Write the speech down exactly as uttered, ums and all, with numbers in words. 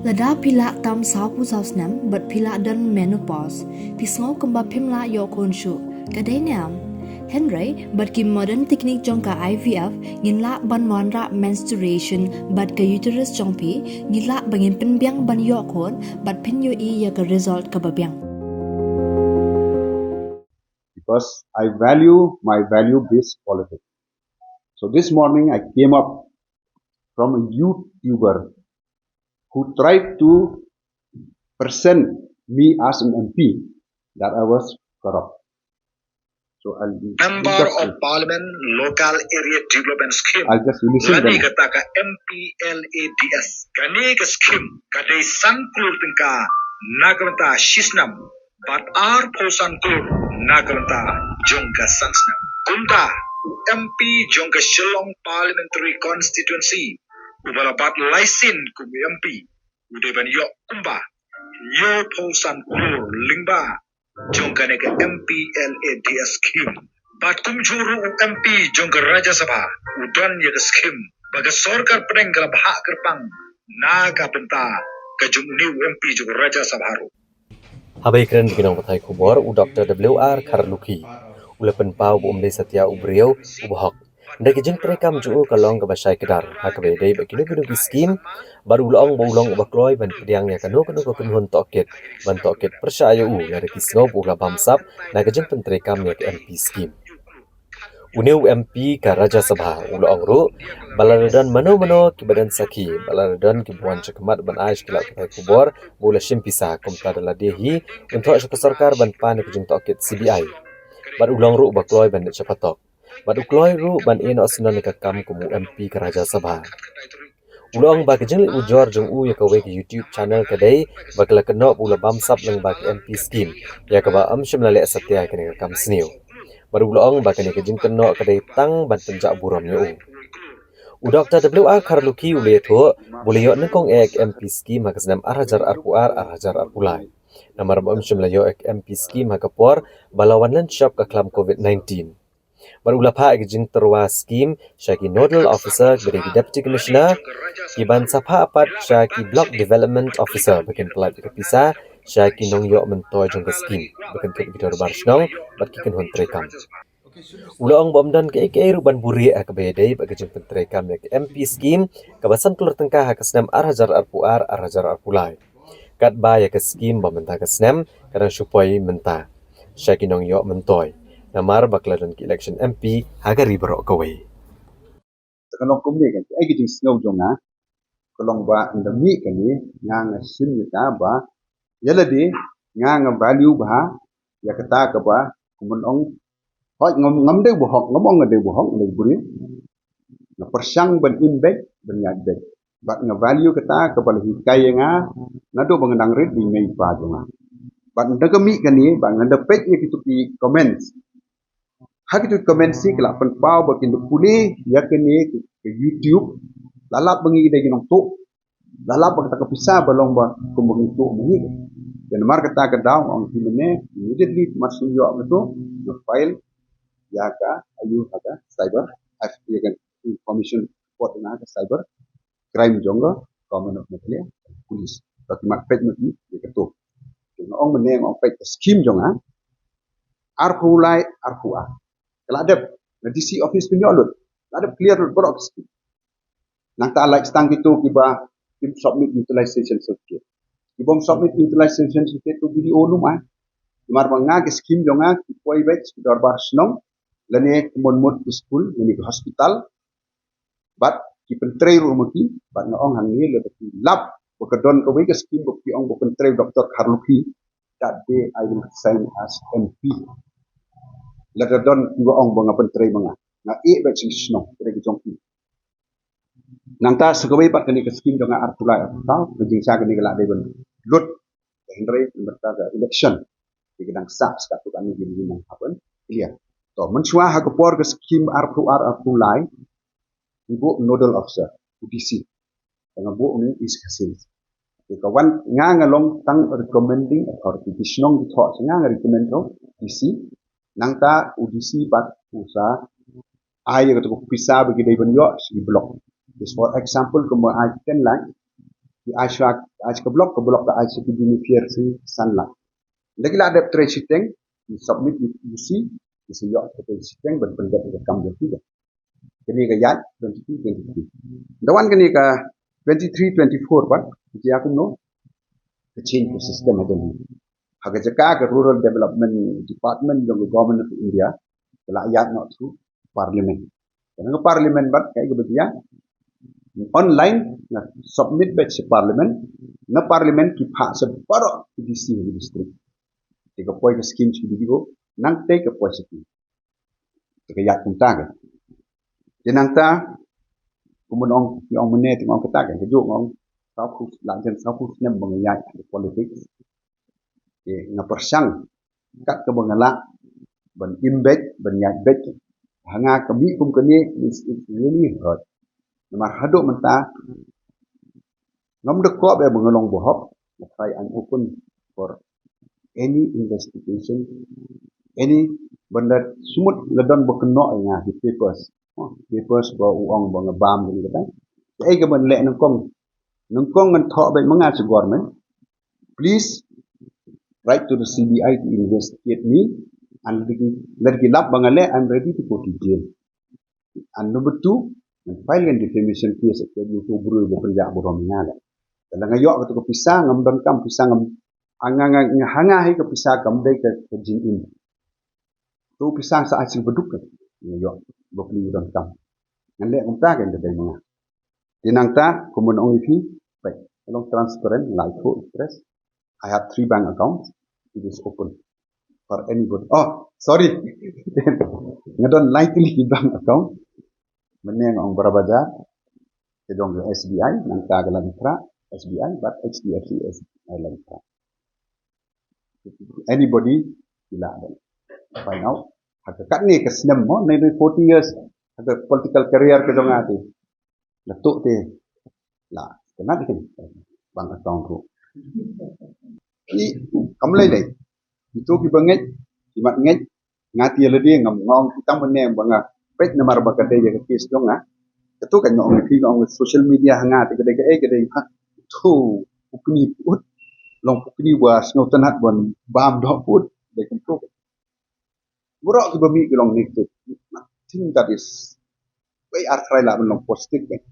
Lada phi lah tam sawphew saw snem bad phi lah don menopause, phi sngew kumba phim lah ïoh khun shuh, ka dei ne em? Hynrei bad ki modern technique jong ka I V F, ngin lah ban wanrah menstruation bad ka uterus jong phi, ngin lah ba ngin pynbiang ban ïoh khun bad pynïohi ïa ka result kaba biang. Because I value my value-based politics. So this morning I came up from a YouTuber who tried to present me as an M P that I was corrupt. So I'll Member of Parliament Local Area Development Scheme. I'll just listen Lane them. Kata ka M P L A D S. Kane ka scheme ka dei san klur tyngka na ka bynta shisnem bad arphew san klur na ka bynta jong ka san snem. Kumta u M P jong ka Shillong Parliamentary Constituency uba la bat laisin kum u M P u dei ban ïoh kumba hynñiewphew san klur lyngba jong kane ka M P L A D S scheme. Bad kumjuh ruh u M P jong ka Rajya Sabha u don ïa ka scheme ba ka sorkar pdeng ka la bhah kyrpang na ka bynta ka jong une u M P jong ka Rajya Sabha ruh. Haba ïakren bad ki nongpathai khubor, u Doktor W R Kharlukhi u la pynpaw ba um dei satia u briew uba hok. Hynrei ka jingtreikam jong u ka long kaba shai kdar ha kaba ïadei bad kino kino ki skim, bad u la ong ba u long uba kloi ban pdiang ïa kano kano ka kynhun tohkit ban tohkit pyrshah ïa u lada ki sngew ba u la bamsap na ka jingpyntreikam ïa ka M P skim. Une u M P ka Rajya Sabha u la ong ruh ba lada don mano mano kiba don sakhi, ba lada don kiba wan sha khmat ban ai sha ki lad pathai khubor ba u la shim pisa, kumta da lade hi un thoh sha ka sorkar ban pan ïa ka jingtohkit C B I. Bad u long ruh uba kloi ban leit sha phatok. Bad u kloi ruh ban ïeh noh syndon ïa ka kam kum u M P ka Rajya Sabha. U la ong ba ka jingleh ujor jong u ïa kawei ka YouTube channel ka dei ba ka la kynnoh ba u la bamsap lyngba ka M P skim, ïa kaba ym shym la leh satia kane ka kam sniew. Bad u la ong ba kane ka jingkynnoh ka dei tang ban pynjah burom ïa u. U Doktor W R Kharlukhi u la ïathuh ba u la ïoh nyngkong eh ïa ka M P skim ha ka snem ar hajar arphew ar ar hajar arphew lai. Namar ba ym shym la ïoh ïa ka M P skim ha ka por ba la wan lynshop ka khlam Covid nineteen. Bad u la phah ïa ka jingtyrwa skim sha ki nodal officer, kiba dei ki deputy commissioner, kiban sa phah pat sha ki block development officer ba kin pyllait ïa ka pisa sha ki nongïoh myntoi jong ka skim, ba kynthup ïa ki dorbar shnong bad ki kynhun treikam. U la ong ba ym don kaei kaei ruh ban buhrieh ha kaba ïadei bad ka jingpyntreikam ïa ka M P skim kaba san klur tyngka ha ka snem ar hajar arphew ar ar hajar arphew lai. Katba ïa ka skim ba mynta ka snem ka dang shu poi mynta sha ki nongïoh myntoi, namar ba ka la don ka election M P ha ka ri baroh kawei. Te ka long kumne, kan ai ka jingsngew jong nga, ka long ba ynda mih kane nga, nga shim ïa ka ba ïa lade nga, nga value bha ïa kata kaba kumno ong, hooid ngam, ngam dei ba hok, ngam ong nga dei ba hok, nga dei ba briew. Nga pyrshang ban im beit, ban ïaid beit. Bad nga value kata kaba la hikai ïa nga naduh ba nga dang rit da i mei i pa jong nga. Bad ynda ka mih kane, bad nga da peit ïa kitu ki comments, ha kitu ki comments ki la pynpaw ba kin da pule ïa kane ka YouTube, la lap ba ngi dei ki nongtuh, la lap ba kata ka pisa ba long ba kum ba ngi tuh ma ngi. Te namar kata ka daw nga ong te mynne immediately mar shu ïoh katu, nga file ïa ka, ïa ka cyber, ïa ka information report na ka cyber crime jong ka Government of Meghalaya Police. Ba ki mat peit ma ki ïa katu. Te nga ong mynne, nga ong peit ka skim jong nga arphew lai arphew ar ka la dep na D C office, pynïoh lut, la dep clear lut baroh ka skim. Nangta lait tang kito kiba kim submit utilization certificate. Kibym submit utilization certificate to B D O lum ai. Namar ba nga ka skim jong nga ki poi beit ki dorbar shnong, lane ki mon mut ki skul, lane ki hospital. Bad ki pyntrei ruh ma ki, bad nga ong hangne lada ki lap ba ka don kawei ka skim ba ki ong ba pyntrei Doktor Kharlukhi, that day I will resign as M P. Lada don kiba ong ba nga pyntrei ma nga, nga ïeh beit sha ki shnong, ka dei ka jong ki. Nangta sa kawei pat kane ka skim jong nga arphew lai arphew saw, ka jingshai kane ka la dei ban lut, hynrei mynta ka election ki dang sah, sah tu kane ki nang happen clear. To mynshuwa ha ka por ka skim arphew ar arphew lai, ngi buh nodal officer u D C, te nga buh une u East Khasi Hills. Te ka wan, nga nga long tang recommending authority, ki shnong ki thoh sha nga, nga recommend ruh D C. Nangta u D C pat u sa ai ïa katu ka pisa ba ki dei ban ïoh sha ki block. Just for example, kumba ai ten lakh, Ki ai sha, ai sha ka block, ka block ka ai sha ki beneficiary san lak. Lada ki la dep trei shiteng, ki submit ïa u C, ki sa ïoh ka trei shiteng ban pyndep ïa ka kam jong ki. Kane ka ïaid twenty-two twenty-three. Da wan kane ka twenty-three twenty-four pat, ki ïa kumno? Ka change ka system ha jong ngi. Ha ka jaka ka Rural Development Department jong ka Government of India, ka la ïaid noh through Parliament. Kane ka Parliament pat kaei kaba jia? Online, nga submit beit sha Parliament, na Parliament ki phah sha baroh ki D C ha ki district. Te ka poi ka scheme sha ki D D O, nangta ka poi sha ki. Te ka ïaid kumta ka. Te nangta, kumba nga ong, nga ong mynne, te nga ong kata ka, kajuh nga ong, sawphew, la jan sawphew snem ba nga ïaid ha politics. Te nga pyrshang kat kaba nga lah ban im beit, ban ïaid beit. Ha nga ka mih kum kane, it's, it's really hard. Namar haduh mynta ngam da kob ïa ba nga long bahok. That's why I'm open for any investigation, any, ban da sumut la don ba kynnoh ïa nga ki papers. Oh, papers ba u ong ba nga bam, kata. Kaei kaban leh nyngkong? Nyngkong ngan thoh beit ma nga sha government. Please write to the C B I to investigate me. And lada ki, lada ki lap ba nga leh, I'm ready to go to jail. And number two, ngan file ngan defamation case against uto u briew ba pynjah burom ïa nga leh. Lada nga ïoh kato ka pisa, ngam donkam pisa, ngam, nga, nga, nga, ha nga hi ka pisa kam dei ka, ka jingim. To pisa sa ai sha baduk ka, nga ïoh, bapli u donkam. Ngan leh kumta, kan ka dei ma nga. Te nangta, kumba nga ong ïa phi, peit, long transparent, lai ko interest. I have three bank accounts. It is open for anybody. Oh, sorry. Nga don lai tylli ki bank account. Mynne nga ong Barabazar, ka jong ka S B I, nangta ka Laitumkhrah, S B I, bad H D F C S B I Laitumkhrah. Anybody, ki lah ban find out. Ha ka katne ka snem mo, nearly forty years ha ka political career ka jong nga te. La tuh te, la kynad ïa kane bank account ruh. Ki kam lei lei. Ito kiba ngeit, ki mat ngeit. Nga te ïa lade ngam, nga ong tang mynne ba nga peit namar ba ka dei ïa ka case jong nga. Kato ka nga ong ïa phi, nga ong social media ha nga te ka dei kaei, ka dei ha. To pukni put, long pukni ba sngewtynnat ban bam doh put, dei kumto. Baroh kiba mih ki long negative. Nothing that is, wei ar trai lah ban long positive, eh.